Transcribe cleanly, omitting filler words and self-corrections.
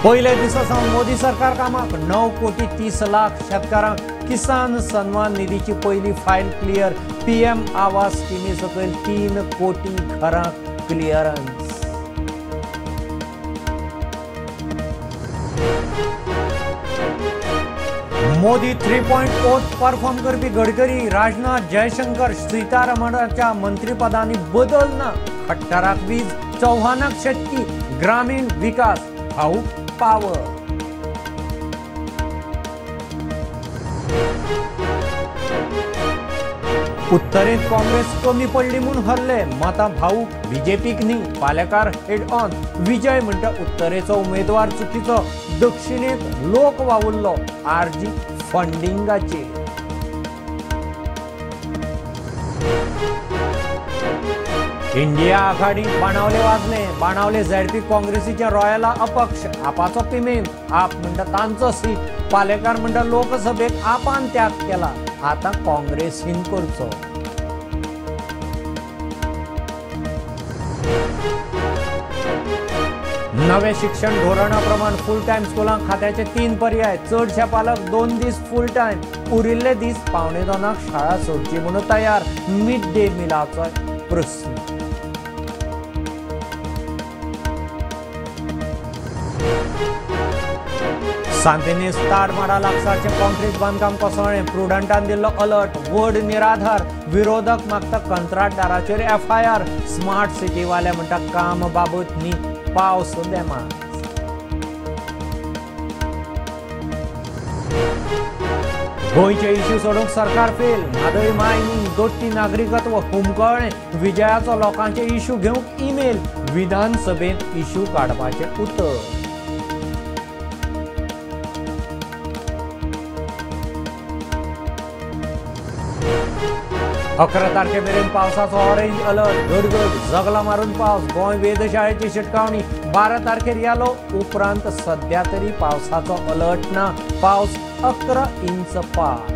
पयल्या दिसा सावन मोदी सरकार कामाक 9 कोटी 30 लाख शेतकारांक किसान सन्मान निधीची पयली फायल क्लियर. पीएम आवास स्किमी सकयल 3 कोटी घरांक clearance. Modi 3.0 perform करपी गडकरी, राजनाथ, जयशंकर, सीतारमणाच्या मंत्रीपदांनी बदल ना. खट्टराक वीज, चौहानाक शेतकी, ग्रामीण विकास, भाऊ पावर. उत्तरेंत काँग्रेस कमी पडली म्हूण हरले, मतां भाऊ बीजेपीक न्ही. Palekar head on. विजय म्हणटा उत्तरेचो उमेदवार चुकीचो. दक्षिणेंत लोक वावुरलो आरजी फंडिंगाचेर. इंडिया आघाडीत बाणावले वाजले. बाणावले झेडपी काँग्रेसीच्या रॉयला अपक्ष, आपाचो पिमेंत. आप म्हणटा तांचो सीट. पालेकार म्हणटा लोकसभेक आपान त्याग केला, आतां काँग्रेसीन करचो. नवे शिक्षण धोरणा प्रमाण फूल टायम स्कुलांक खात्याचे तीन पर्याय. चडशे पालक 2 दीस फूल टायम, उरिल्ले दीस 1:45क शाळा सोडची म्हणून तयार. मिड डे मिलाचो प्रस्न. सांतिनेज ताडमाडा लागसारचें कॉन्क्रीट बांदकाम कोसळ्ळें. प्रुडंटान दिल्लो अलर्ट. व्हड निराधार. विरोधक मागता कंत्राटदाराचेर एफआयआर. स्मार्ट सिटीवाले म्हणटा काम बाबत न्ही, पावस देमांज. गोंयचे इश्यू सोडोवंक सरकार फेल. म्हादय मायनिंग, दोट्टी नागरिकत्व हुमकळ्ळें. विजयाचो लोकांचे इश्यू घेवंक ईमेल. विधानसभेंत इश्यू काडपाचें उतर. 11 तारखे मेरेन पावसाचो ऑरेंज अलर्ट. गडगड जगला मारून पावस. गोंय वेधशाळेची शिटकावणी. 12 तारखेर येलो उपरांत सध्या तरी पावसाचो अलर्ट ना. पावस 11 इंच पार.